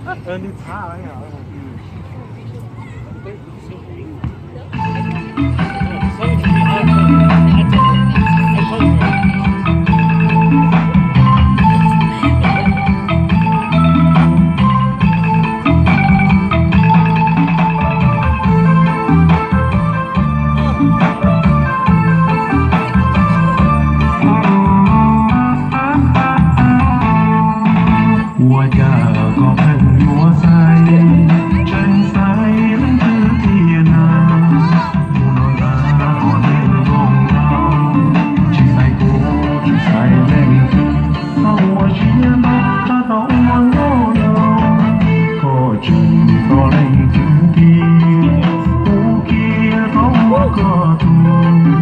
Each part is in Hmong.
Ua cas koj pheej yuav xaiv, tseem xaiv leej twg tiag na? Mus no ntag os neeg zoo nkauj, tsis xaiv kuv tsis xaiv leej twg, txhob ua siab ntau, txhob tau ua nkauj los. Koj tseem tos leej twg tiag, kuv kiag tau ua koj tug.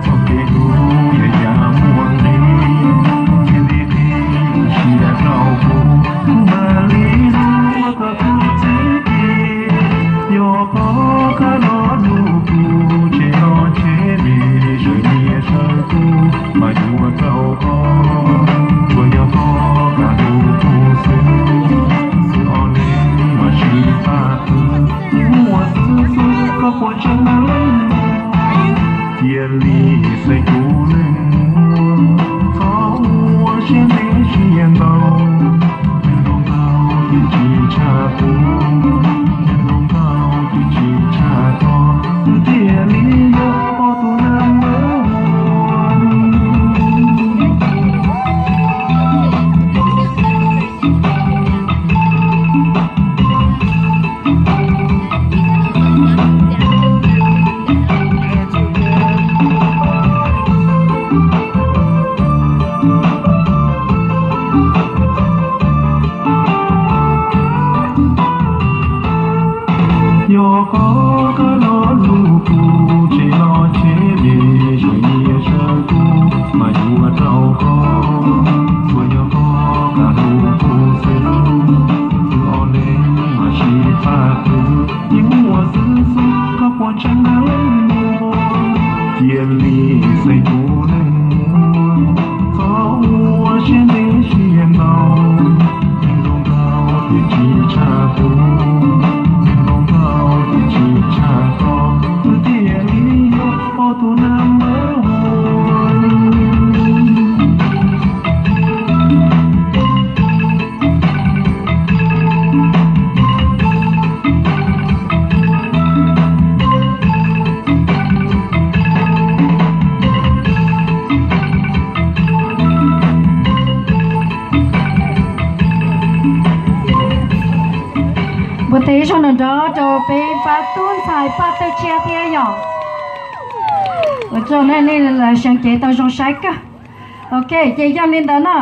Txoj kev hlub yuav cas muaj nqis, cia li qhib siab rau kuv, kuv mam li hlub koj tus txiv kiag. Yog koj khav lo lus kuv, tseg los tseg li, sawv nyiaj sawv kub mas yuav rau koj. Tsuas yog koj khav lus kuv xwb, xwb ob leeg mas sib pab pw, yeej muaj xwb xwb koj puas ntseeg leej muam. Cia li xaiv kuv leej muam, txhob ua siab ntev siab ntau. Neeg zoo nkauj twb tsis tshaj kuv, neeg zoo nkauj twb tsis tshaj koj, twb thiaj li yog koj tus number one. Yog koj khav lo lus kuv, tseg los tseg li, sawv nyiaj sawv kub mas yuav rau koj. Tsuas yog koj khav lus kuv xwb, xwb ob leeg mas sib pab pw, yeej muaj xwb xwb koj puas ntseeg leej muam. Cia li xaiv kuv leej muam, txhob ua siab ntev siab ntau. Neeg zoo nkauj twb tsis tshaj kuv, neeg zoo nkauj twb tsis tshaj koj, twb thiaj li yog koj tus number one. Npuag tes ib zaug nrov nrov rau peb pab tub ntxhais Paj Tawj Tsiaj thiab yom. Ua tsaug nej, nej lawv seev cev tau zoo saib kawg. Ok, ces yog li ntawd na,